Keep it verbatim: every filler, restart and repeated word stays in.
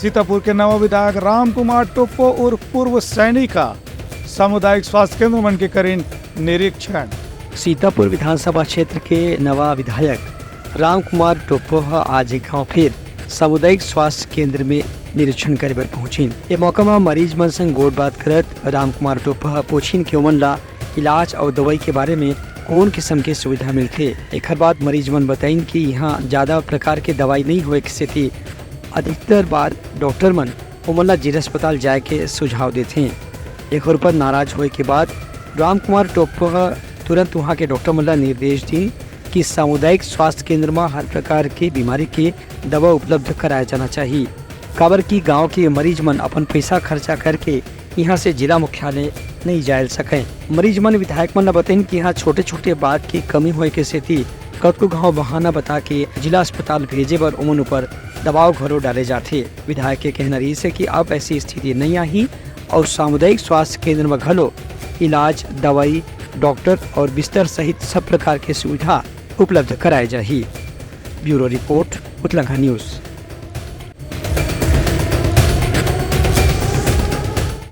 सीतापुर के नवा विधायक रामकुमार टोप्पो उर्फ पूर्व सैनिक ह सामुदायिक स्वास्थ्य केंद्र मन के करिन निरीक्षण। सीतापुर विधानसभा क्षेत्र के नवा विधायक रामकुमार टोप्पो ह आज एक घांव फिर सामुदायिक स्वास्थ्य केंद्र में निरीक्षण करे बर पहुंचिन। ए मौका म मरीज मन संग गोठ बात करत रामकुमार टोप्पो ह पूछिन कि ओमन ला इलाज अउ दवाई के बारे में कोन किसम के सुविधा मिलथे। एखर बाद मरीज मन बताइन कि इहां ज्यादा प्रकार के दवाई नइ होए के सेती अधिकतर बार डॉक्टर मन ओमन ला जिला अस्पताल जाए के सुझाव देथे। एखर ऊपर नाराज होए के बाद रामकुमार टोप्पो ह तुरंत उहां के डॉक्टर मन ला निर्देश दीन कि सामुदायिक स्वास्थ्य केंद्र म हर प्रकार के बीमारी के दवा उपलब्ध कराया जाना चाहिए, काबर कि गांव के मरीज मन अपन पैसा खर्चा करके इहां से जिला मुख्यालय नइ जाय सकय। मरीज मन विधायक मन ल बताइन कि इहां छोटे-छोटे बात के कमी होए के सेती कतको घांव बहाना बता के जिला अस्पताल भेजे बर ओमन ऊपर दबाव घलो डाले जाथे। विधायक के कहना रहिस हे कि अब ऐसी स्थिति नइ आही अउ सामुदायिक स्वास्थ्य केंद्र म घलो इलाज, दवाई, डॉक्टर अउ बिस्तर सहित सब प्रकार के सुविधा उपलब्ध कराए जाही। Bureau report, Utlangha news.